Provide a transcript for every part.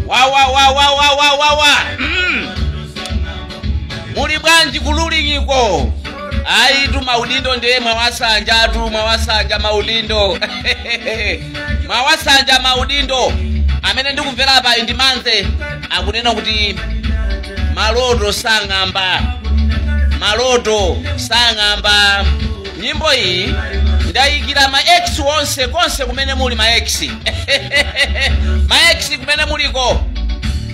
Wa wa wa wa wa wa wa wa. Muli bwanji kululingiko? Ayi, tu maudindo ndiye mwawasanja tu, mwawasanja maudindo, mwawasanja maudindo. Amene ndikumvera apa ndi Manze, akunena kuti maloto sang'amba, maloto sang'amba. Nyimbo iyi ndayikira ma ex onse, konse kumene muli ma ex, ma ex kumene muliko.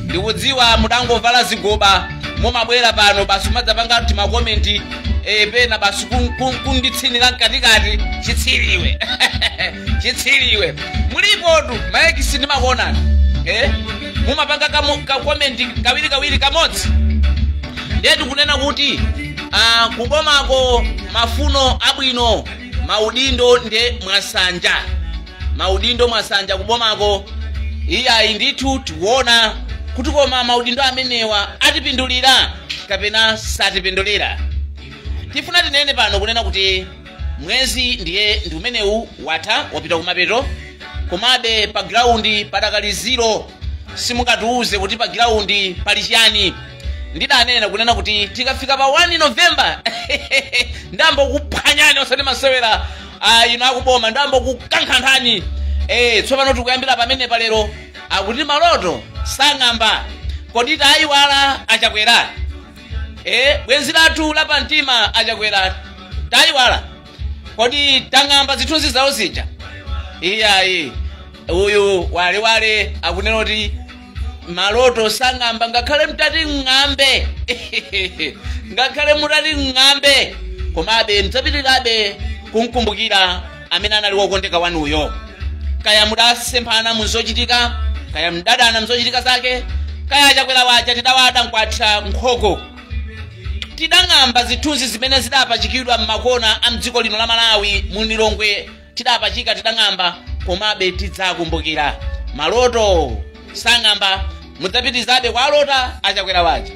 Ndikudziwa mudangovala zigoba, mumabwera pano basi madzapanga ti comment, pena basi kunditsinira mkatikati. Chitsiriwe, chitsiriwe, mulipotu ma ex, ndimakuonani. Mumapanga ka comment kawiri kawiri, kamodzi. Ndiye tikunena kuti kubomako mafuno abwino, maudindo ndiye mwasanja, maudindo mwasanja kubomako. Iyayi ndithu, tikuona kuti koma maudindo amenewa atipindulira kapena satipindulira. Tifuna tinene pano kunena kuti mwezi ndiye ndi umenewu watha, wapita kumapeto, komabe pa ground padakali zero. Simungatiuze kuti pa ground pali chiyani. Ndidanena kunena kuti tikafika pa 1 November ndambo kuphwanyani, osati masewera. Ino akuboma ndambo kukankhanthani. Tsopano tikuyambira pamene palero akuti maloto sang'amba. Kodi tayiwala Achakwera? Bwenzi lathu lapamtima Achakwera tayiwala? Kodi tang'amba zithunzi zawo zija? Iyayi, uyu walewale akunena kuti maloto sang'amba, ngakhale mtati ng'ambe, ngakhale mutati ng'ambe, komabe mdzapitirirabe kumkumbukira amene anali wokondeka wanuyo. Kaya mudasemphana muzochitika, kaya mdadana mzochitika zake, kaya Achakwera waja tidawada nkwatha nkhoko, tidang'amba zithunzi zimene zidapachikidwa m'makona a mdziko lino la Malawi, mu Lilongwe tidapachika, tidang'amba, komabe tidzakumbukira. Maloto sang'amba, mudzapitizabe kwalota Achakwera waja,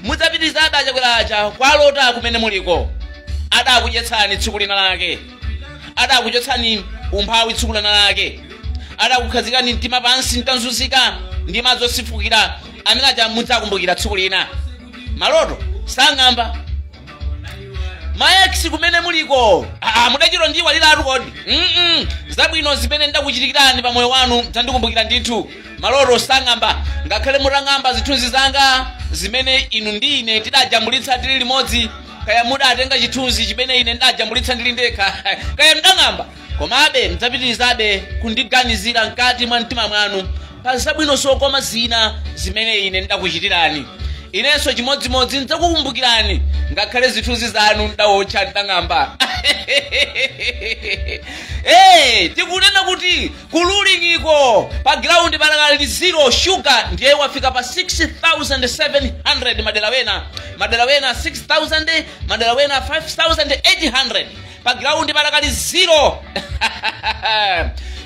mudzapitizabe Achakwera aja kwalota kumene muliko. Adakudyetsani tsiku lina lake, adakuchotsani umphawi tsiku lina lake, adakukhazikani mtima pansi mtanzunzika ndi madzi osefukira amene aja, mudzakumbukira tsiku lina. Maloto sang'amba. Ma ex kumene muliko, mudachito ndiwaliratu kodi? Zabwino zimene ndakuchitikirani pa moyo wanu mdzandikumbukira ndithu. Maloto sang'amba, ngakhale mutang'amba zithunzi zanga zimene inu ndi ine tidajambulitsa tili limodzi, kaya mudatenga chithunzi chimene ine ndajambulitsa ndili ndekha, kaya mdang'amba, komabe mdzapitirizabe kundiganizira mkati mwa mtima mwanu pa zabwino zokoma zina zimene ine ndakuchitirani. Inenso chimodzimodzi ndidzakukumbukirani, ngakhale zithunzi zanu ndawotcha, ndang'amba. Hey, tikunena kuti kululingiko pa ground panakali zero. Shuga ndiye wafika pa 6700 madera wena, madera wena 6000, madera wena 5800. Pa ground panakali zero.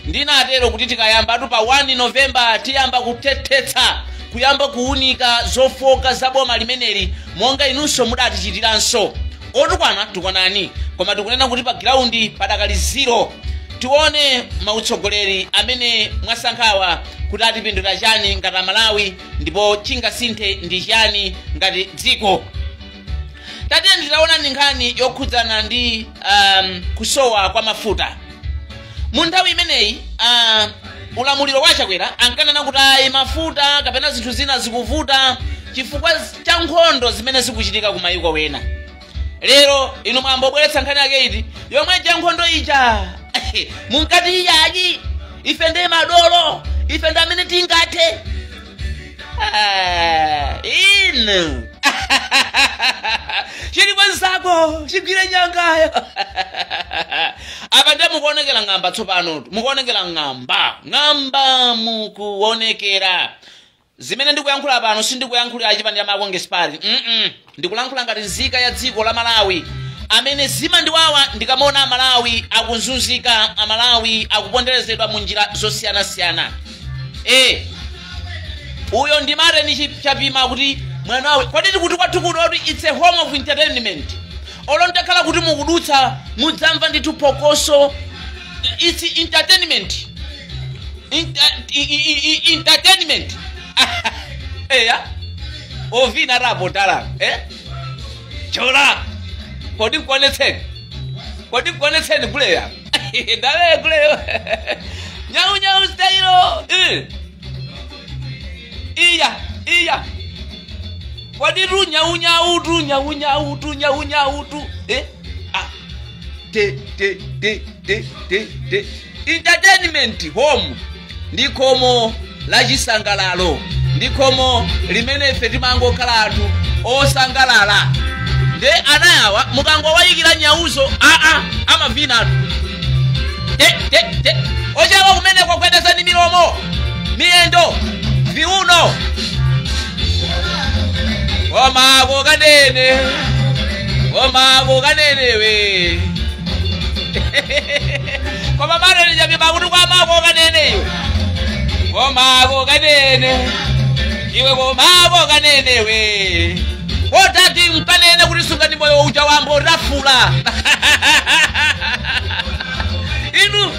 Ndinatero kuti tikayambatu pa 1 November tiyamba kutethetsa, kuyamba kuunika zofoka za boma limeneli, monga inunso mudatichitiranso. Otukwana tukwanani, koma tikunena kuti pa ground padakali zero. Tione mautsogoleri amene mwasankhawa kuti atipindula chani ngati Amalawi, ndipo chingasinthe ndi chani ngati dziko. Tatiye nditaona ndi nkhani yokhudzana ndi kusowa kwa mafuta. Mu nthawi imeneyi ulamuliro wa Chakwera ankanena kuti ayi, mafuta kapena zinthu zina zikuvuta chifukwa cha nkhondo zimene zikuchitika ku mayiko wena. Lero inu mwambobweretsa nkhani yake iti yomwe cha nkhondo ija munkati iyayi, ife ndiye madolo, ife ndi amene tingathe. Inu chili kwenzako chigwire nyangayo. Apa ndiye mukuonekera ng'amba tsopano, mukuonekera ng'amba, ng'amba mukuonekera. Zimene ndikuyankhula pano sindikuyankhulira chipani cha Congress Party. Ndikulankhula ngati nzika ya dziko la Malawi amene zimandiwawa ndikamaona Amalawi akuzunzika, Amalawi akuponderezedwa mu njira zosiyanasiyana. Uyo ndi Martin Chapima kuti mwanawe, kodi tikuti kwathu kuno kuti it's a home of entertainment. Olo ntakhala kuti mukudutsa mudzamva ndithu phokoso, it's entertainment. Entertainment. Eya, ovina rapo ndalama, eh? Chola, kodi nkuonetseni, kodi nkuonetseni kuleya ndale kuleyo nyau nyau style, eh. Iya iya, kodi tu nyau nyau tu nyau nyau tu nyau nyau tu, eh? Ah, te te te te te te. Entertainment Home ndi khomo la chisangalalo, ndi khomo limene ife timangokhala anthu osangalala. Nde anayawa mukangowayikira nyauzo, aa, amavina atu te te te. Ochewa kumeneko, kwedezani milomo, miyendo, viuno. Komako kanene, komako kanenewe, koma manene chapima kuti kwamako kaneneyo, komako kanene iwe, komako kanenewe. Kotati mkanene kuti sungani moyo uja wambo rafula inu.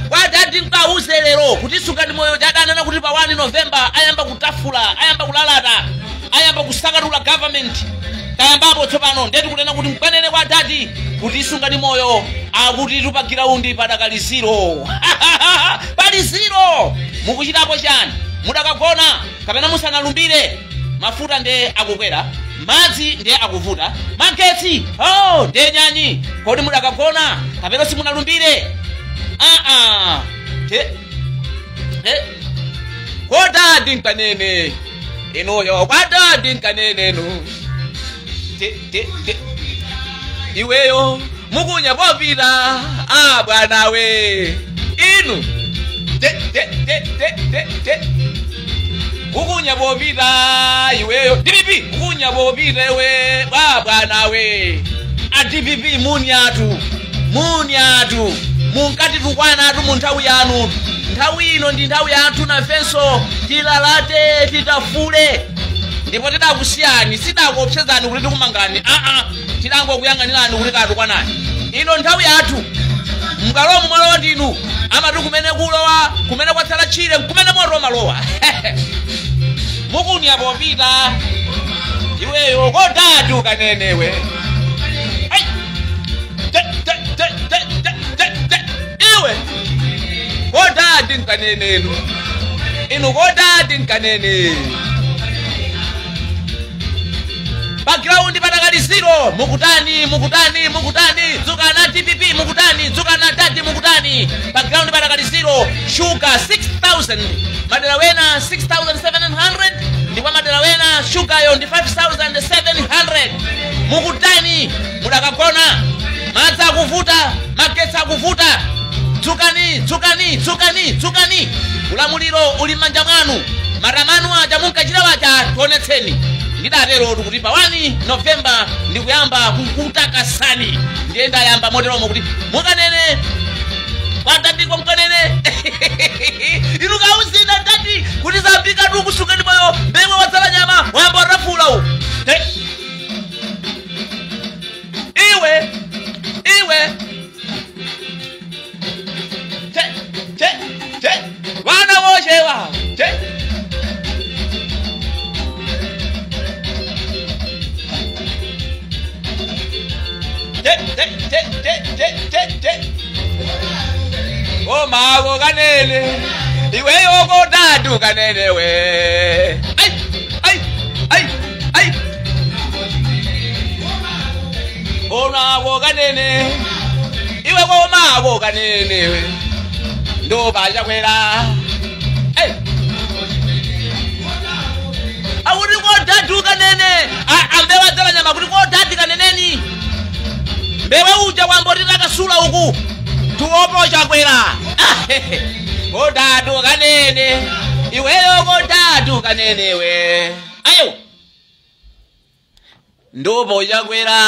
Kwatati mkause lero kuti sungani moyo chadanena kuti pa 1 November ayamba kutafula, ayamba kulalata, ayamba kusakatula government. Kayambapo tsopano. Ndeti kunena kuti mkanene kwatati kuti sungani moyo akuti pa ground padakali zero, pali zero. Mukuchitapo chani? Mudakagona kapena musanalumbire? Mafuta ndiye akukwera, madzi ndiye akuvuta, magetsi, oh, ndiye nyanyi. Kodi mudakagona kapena simunalumbire? Aa, te te, kodadi nkanene inuyo, kwadadi nkanene nu te te te. Iweyo mukunya popita, a bwanawe inu, te te te te te te. Ukunya popita iweyo DPP, ukunya popita iwe bwa bwanawe. A DPP munyatu, munyatu, munkati tukwanatu mu nthawi yanu. Nthawi ino ndi nthawi yathu nafenso, tilalate, titafule. Ndipo tidakusiyani, sidakuopsezani kuti tikumangani, aa, tidangokuyang'anirani kuti katukwanani. Ino nthawi yathu. Mkalomo mwalowa ndinu. Amati kumene kulowa, kumene kwatsala tchire kumene moto malowa. Mukunya popita iweyo, kodati ukanenewe. Ai! Te, te, te, te, te, te, te. Iwe kodati nkanenenu inu, kodati nkanene. Pa ground padakali zero. Mukutani, mukutani, mukutani? Dzukana DPP, mukutani? Dzukana dadi, mukutani? Pa ground padakali zero. Shuga 6000, madera wena 6700, ndipo madera wena shugayo ndi 5700. Mukutani? Mudakagona? Madzi akuvuta, magetsi akuvuta. Dzukani, dzukani, dzukani, dzukani! Ulamuliro uli m'manja mwanu. Maramanu aja munkachita waja, tionetseni. Ndidaterotu kuti pa 1 November ndikuyamba kukutakasani. Ndiye ndayamba moteromo kuti mukanene kwatatiko, mkanene inu kauzina tati kuti zambika tu kusukani moyo mbewe wadzala nyama wayamba watafula u. Iwe iwe, te te te, vana vochewa te te te te te te te te. Komako kanene iweyo, kodatu kanene we. Ai ai ai ai, komako kanene iwe, komako kanene we, ndopachakwera. Ai, akuti kodatu kanene, ambewa dzala nyama kuti kodati kaneneni mbewe uja wambotita kasula uku tuopo Chakwera. Kodatu kanene iweyo, kodatu kanene we. Ayo, ndopo Chakwera.